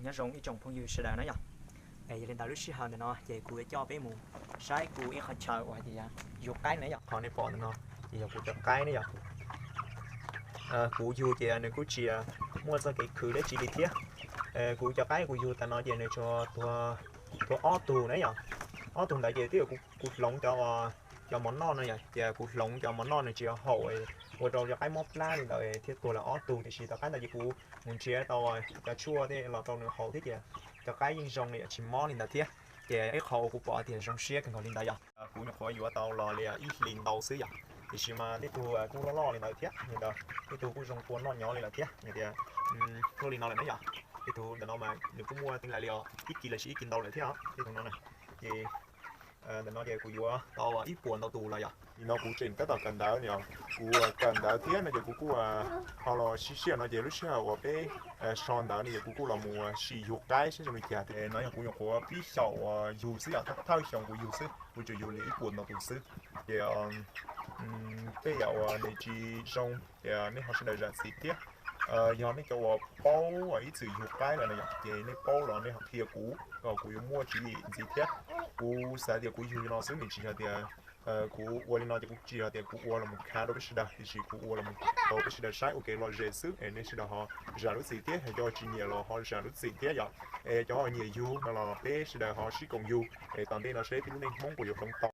Nyob zoo ib tsoom phooj ywg sawv daws na yom. Yog li ntawd lub sij hawm ntawm no ces kuv yuav coj peb mus saib kuv ib qhov chaw uas hais tias yug qaib na yom. Qhov nej pom ntawm no ces yog kuv cov qaib ne yom. Kuv yug ces nws kuj tsis muaj txoj kev khwv dab tsi li thiab. Kuv cov qaib kuv yug tas no ces nws tsuas tuag ob tug na yom. Ob tug ntawd ces twb yog kuv hloov cov, cov mov noj no yom, ces kuv hloov cov mov noj nws tsis haum, ua rau cov qaib mob plab li ntawd thiaj tuag lawm ob tug. Tiam sis cov qaib ntawd ces kuv mus nrhiav tau cov tshuaj thiaj los rau nws haus thiab ces cov qaib yeej zoo li tsis mob li ntawd thiab. Ces ib qho uas kuv pom tias zoo siab kawg nkaus li ntawd yom. Kuv nyuam qhuav yuav tau los li ib hlis ntau xwb yom, tiam sis mas tej tug kuj loj loj li ntawd thiab, tej tug kuj zoo tua noj nyob li lawm thiab. Tias tuaj li no lawm na yom, tej tug ntawm no mas nws kuj muaj teeb lam li os ib kis los sis ib kis ntau lawm thiab os, tej tug no na. Ces ntawm no ces kuv yuav tau ib puas ntau tus los yom. Nim no kuv tseem tab tom kawm ntawv no, kuv kawm ntawv thiab no ces kuv kuj ho los sib sij hawm no ces lub sij hawm uas peb so ntawv no ces kuv kuj los mus sim yug qaib saib zoo li cas. No yog kuv nyuam qhuav pib xyaum uas yug xwb yom, thawj xyoo kuv yug xwb, kuv tsuas yug li ib puas ntau tus xwb. Ces tej yam uas nws tsis zoo ces nej ho sawv daws zam txim thiab. Yog nej cov uas paub ib txwm yug qaib lawm no yom, ces nej paub los nej ho qhia kuv kom kuv yuav muaj tswv yim ntxiv thiab. Kuv xav tias kuv yug li no xwb, nws tsis yog tias kuv ua li no ces kuv tsis yog tias kuv ua los mus khav rau peb sawv daws, tiam sis kuv ua los mus rau peb sawv daws saib ua kev lom zem xwb es nej sawv daws ho zam lub txim thiab, yog cov tsis nyiam los ho zam lub txim thiab yom. Es cov nyiam yug no los peb sawv daws ho sib koom yug es tom ntej no seb peb lub neej Hmoob puas yuav hloov tau.